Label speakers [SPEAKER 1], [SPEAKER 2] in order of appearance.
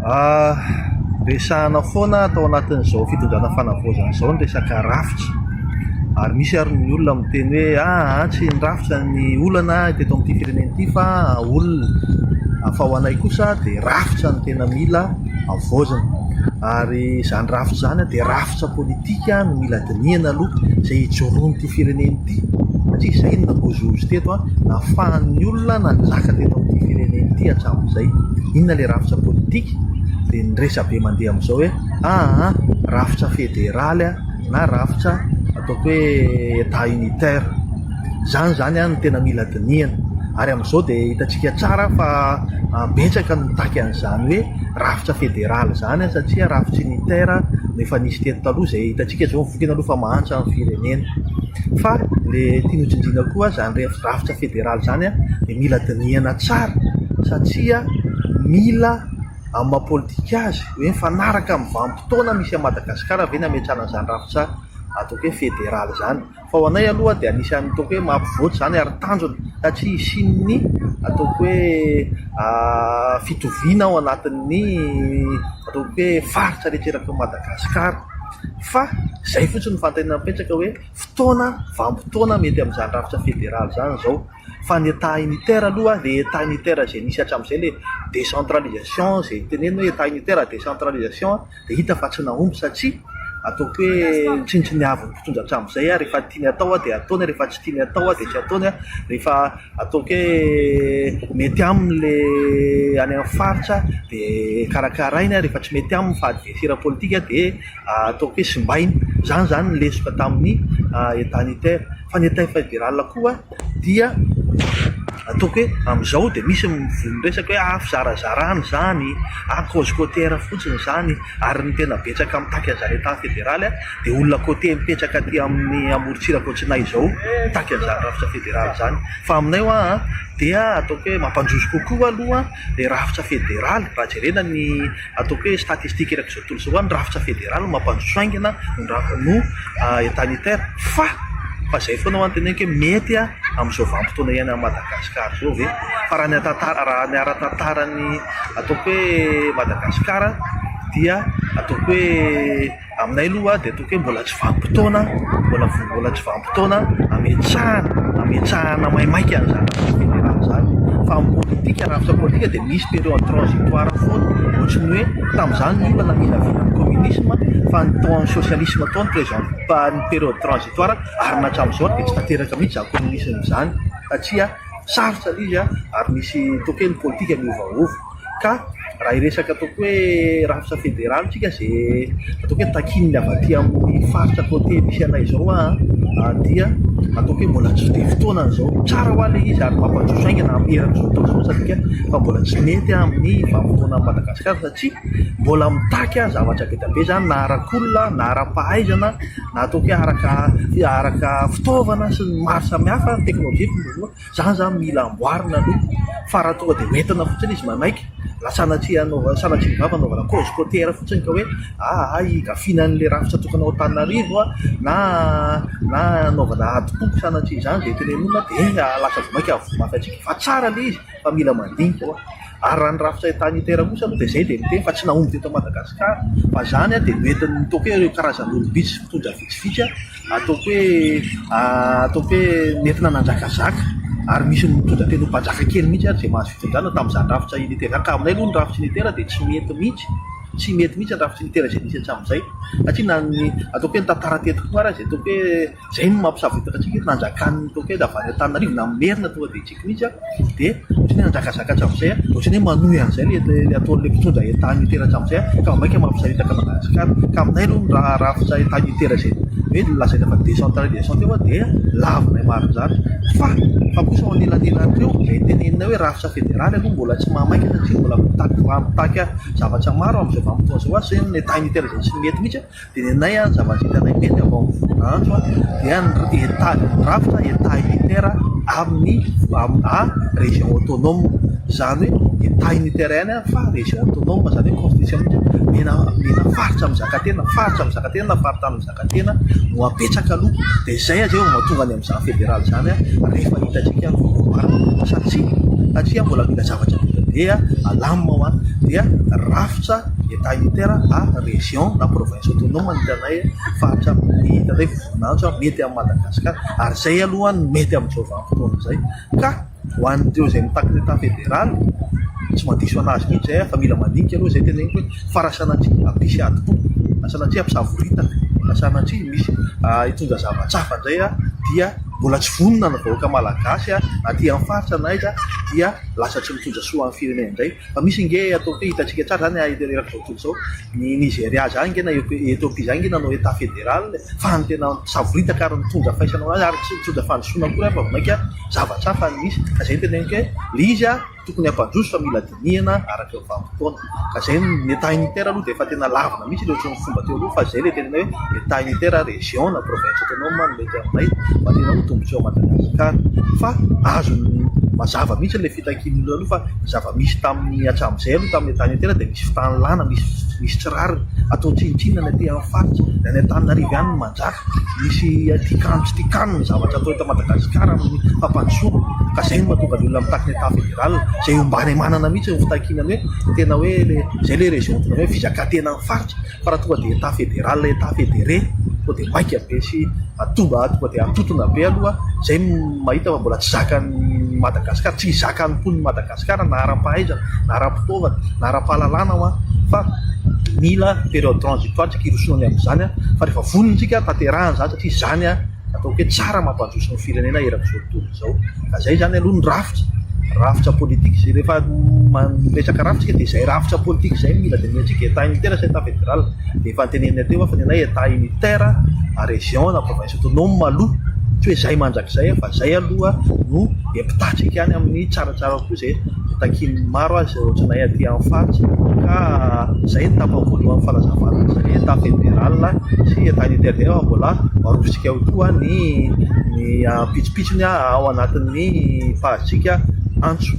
[SPEAKER 1] Resahana foana tao anatin'izao fitondrana fanavaozana izao ny resaka rafitra. Ary misy ary ny olona miteny hoe aa tsy ny rafitra ny olana teto amin'ity firenena ity fa olona. Fa ho anay kosa dia rafitra no tena mila havaozina. Ary izany rafitra izany dia rafitra politika no mila dinihana aloha izay hijoroan'ity firenena ity. Satria izay no nangozohozo teto, nahafahan'ny olona nanjaka teto amin'ity firenena ity hatramin'izay. Inona ilay rafitra politika? Dia ny resabe mandeha amin'izao hoe aa rafitra federaly na rafitra ataoko hoe Etat unitaire. Izany izany no tena mila dinihana. Ary amin'izao dia hitantsika tsara fa betsaka no mitaky an'izany hoe rafitra federaly izany satria rafitra unitaire no efa nisy teto taloha izay hitantsika izao ny vokany aloha fa mahantra ny firenena. Fa ilay tiana hotsindriana koa izany rafitra federaly izany dia mila dinihana tsara satria mila amin'ny maha politika azy hoe mifanaraka amin'ny vanim-potoana misy an'i Madagasikara ve ny hametrahana an'izany rafitra ataoko hoe federaly izany. Fa ho anay aloha dia anisan'ny ataoko hoe mampivoatra izany ary tanjona satria hisian'ny ataoko hoe fitoviana ao anatin'ny ataoko hoe faritra rehetra erak'i Madagasikara. Fa izay fotsiny no fanontaniana mipetraka hoe fotoana, vanim-potoana mety amin'izany rafitra federaly izany izao. Fa ny Etat unitaire aloha, ilay Etat unitaire izay nisy hatramin'izay, ilay décentralisation izay tenenina hoe Etat unitaire décentralisation dia hita fa tsy nahomby satria ataoko hoe tsinontsiniavin'ny mpitondra hatramin'izay, rehefa tiany atao dia ataony, rehefa tsy tiany atao dia tsy ataony, rehefa ataoko hoe mety aminy ilay any amin'ny faritra dia karakarainy, rehefa tsy mety aminy fa adversaire politique dia ataoko hoe simbainy. Izany izany ny lesoka tamin'ny Etat unitaire. Fa ny Etat fédéral koa dia ataoko hoe amin'izao dia misy ny resaka hoe ah fizarazarana izany, ah cause côtière fotsiny izany, ary ny tena betsaka mitaky an'izany Etat fédéral dia olona côtier mipetraka aty amin'ny amorontsiraka ohatranay izao mitaky an'izany rafitra fédéral izany. Fa aminay hoa an dia ataoko hoe mampandroso kokoa aloha ilay rafitra fédéral raha jerena ny Ataoko hoe statistique erak'izao tontolo izao ny rafitra federaly no mampandroso haingana ny rafitra no Etat unitaire fa fa izay foana ho'a no teneniko hoe mety amin'izao vanim-potoana iainan'i Madagascar izao ve? Fa raha ny tantara raha ny ara-tantaran'ny ataoko hoe Madagascar dia ataoko hoe Aminay aloha dia ataoko hoe mbola tsy vanim-potoana, mbola mbola tsy vanim-potoana hametrahana, hametrahana maimaika an'izany rafitra federaly izany. Fa amin'ny politika, rafitra politika dia misy période transitoire foana, ohatry ny hoe tamin'izany ny olona naminavina ny communisme fa ny tao amin'ny socialisme tao ny présent ny période transitoire ary na hatramin'izao ary dia tsy tanteraka mihitsy izany communisme izany satria sarotra ilay izy ary misy ataoko hoe ny politika miovaova. Ka raha hiresaka ataoko hoe rafitra federaly tsika izay ataoko hoe takian'ny avy aty amin'ny faritra côté misy anay izao an, dia ataoko hoe mbola tsy dia fotoanany izao. Tsara hoa ilay izy ary mampandroso haingana amin'ny eran'izao tontolo izao satria fa mbola tsy mety amin'ny vanim-potoanan'i Madagasikara satria mbola mitaky zavatra be dia be izany na arak'olona na ara-pahaizana na ataoko hoe araka araka fitaovana sy ny maro samihafa ny teknolojia. Zany zany mila amboarina aloha fa raha tonga dia hoentina fotsiny izy manaiky na sanatria anaovana sanatria ny vava anaovana cause côtière fotsiny ka hoe aa higafiana an'ilay rafitra tokana ao Antananarivo a na na anaovana adim-poko sanatria izany izay tenenin'olona dia lasa vao mainka voa mafy antsika fa tsara ilay izy fa mila mandinika hoa ary raha ny rafitra état unitaire kosa aloha dia izay dia miteny fa tsy nahomby teto Madagasikara fa izany dia noentin'ny ataoko hoe ireo karazan'olom-bitsy sy mpitondra vitsivitsy Ataoko hoe ataoko hoe nentina nanjakazaka ary misy mitondra tena ho mpanjaka kely mihitsy ary izay mahazo fitondrana tamin'izany rafitra unitaire izany. Ka aminay aloha ny rafitra unitaire dia tsy mety mihitsy, tsy mety mihitsy ny rafitra unitaire izay nisy hatramin'izay satria na ny ataoko hoe ny tantara teto koa ary izay ataoko hoe izay no mampisavoritaka antsika hoe nanjakan'ny ataoko hoe avy any Antananarivo na Merina tonga dia antsika mihitsy dia ohatran'ny hoe nanjakazaka hatramin'izay, ohatran'ny hoe manohy an'izay ilay ataon'ilay mpitondra Etat unitaire hatramin'izay ka vao mainka mampisaritaka an'i Madagasikara. Ka aminay aloha ny raha rafitra Etat unitaire izay hoe lazaina fa décentralisation teo dia lavinay marina izany. Fa fa kosa ao anelanelan'ireo izay teneninay hoe rafitra federaly aloha mbola tsy mahamaika satria mbola mitaky mitaky zavatra maro amin'izao vanim-potoana izao ary ny Etat unitaire izay tsy mety mihitsy. Dia ny anay an, zavatra hitanay mety avy ao amin'ny voninahitro an, dia ny Etat, ny rafitra Etat unitaire amin'ny à région autonome. Izany hoe Etat unitaire ihany an, fa région autonome, izany hoe constitution mihitsy omena omena faritra mizaka tena, faritra mizaka tena na faritany mizaka tena no apetraka aloha. Dia izay aza eo vao mahatonga any amin'izany fédéral izany an, rehefa hitantsika ny voamarina. Satria, satria mbola mila zavatra be dia be. dia alamina ho any. Dia rafitra Etat unitaire à région na province autonome no hitanay faritra amin'ny hitanay voninahitra mety amin'i Madagasikara. Ary izay aloha no mety amin'izao vanim-potoana izay. Ka ho an'ireo izay mitaky ny Etat fédéral, tsy mandiso an'azy mihitsy izay fa mila mandinika aloha izay teneniko hoe fa raha sanatria hampisy adim-poko, raha sanatria hampisavoritaka, raha sanatria misy hitondra zava-tsafa indray dia mbola tsy vonona ny vahoaka malagasy na aty amin'ny faritra na aiza dia lasa tsy mitondra soa an'ny firenena indray. Fa misy nge ataoko hoe hitantsika tsara zany eto erak'izao tontolo izao, ny Nigeria zany nge na Ethiopie zany nge nanao Etat federal fa ny tena nisavoritaka ary nitondra faisana ho azy ary tsy nitondra fandrosoana akory ary fa vao mainka zavatra hafa no nisy. Ka zay no teneniko hoe le izy tokony hampandroso fa mila dinihana araka ny vanim-potoana. Ka zay ny Etat unitaire aloha dia efa tena lavina mihitsy le ohatran'ny fomba teo aloha fa zay le tenenay hoe Etat unitaire région na province autonome no mety aminay mba tena ho tombotsoa Madagasikara. Fa azon'ny mazava mihitsy le Fitakian'ny olona aloha fa ny zava-misy tamin'ny hatramin'izay aloha tamin'ny tany an-toerana dia misy fitanilana, misy misy tsy rariny, atao tsinontsinona ny aty amin'ny faritra, ny any Antananarivo ihany no manjaka, misy tian-kano tsy tian-kano ny zavatra atao eto Madagasikara amin'ny fampandrosoana ka izay no mahatonga ny olona mitaky ny Etat fédéral, izay ombany manana mihitsy ny fitakiana ny hoe tena hoe le izay le région tena hoe fizakan-tenan'ny faritra. Fa raha tonga dia Etat fédéral, Etat fédéré, tonga dia maika be sy tonga tonga dia atotona be aloha, izay no mahita fa mbola tsy zakan'i Madagasikara, tsy zakan'ny mponin'i Madagasikara na ara-pahaizana, na ara-pitaovana, na ara-pahalalana hoa, fa mila période transitoire tsika hirosoana ny amin'izany fa rehefa vonona isika tanterahana izany satria izany Ataoko hoe tsara mampandroso ny firenena erak'izao tontolo izao. Ka zay zany aloha ny rafitra, rafitra politika izay rehefa miresaka rafitra isika dia izay rafitra politika izay no mila dinihantsika, Etat unitaire sa Etat fédéral. Dia efa notenenina teo fa ny anay Etat unitaire à région na province autonome aloha, tsy hoe zay mandrakizay fa zay aloha no hepitatsika ihany amin'ny tsaratsara kokoa izay takian'ny maro aza ohatranay aty amin'ny faritra ka zay ny tapany voalohan'ny fanazavana izay hoe Etat fédéral sy Etat unitaire dia fa mbola arosontsika ao koa ny ny pitsopitsony ao anatin'ny page-tsika antso.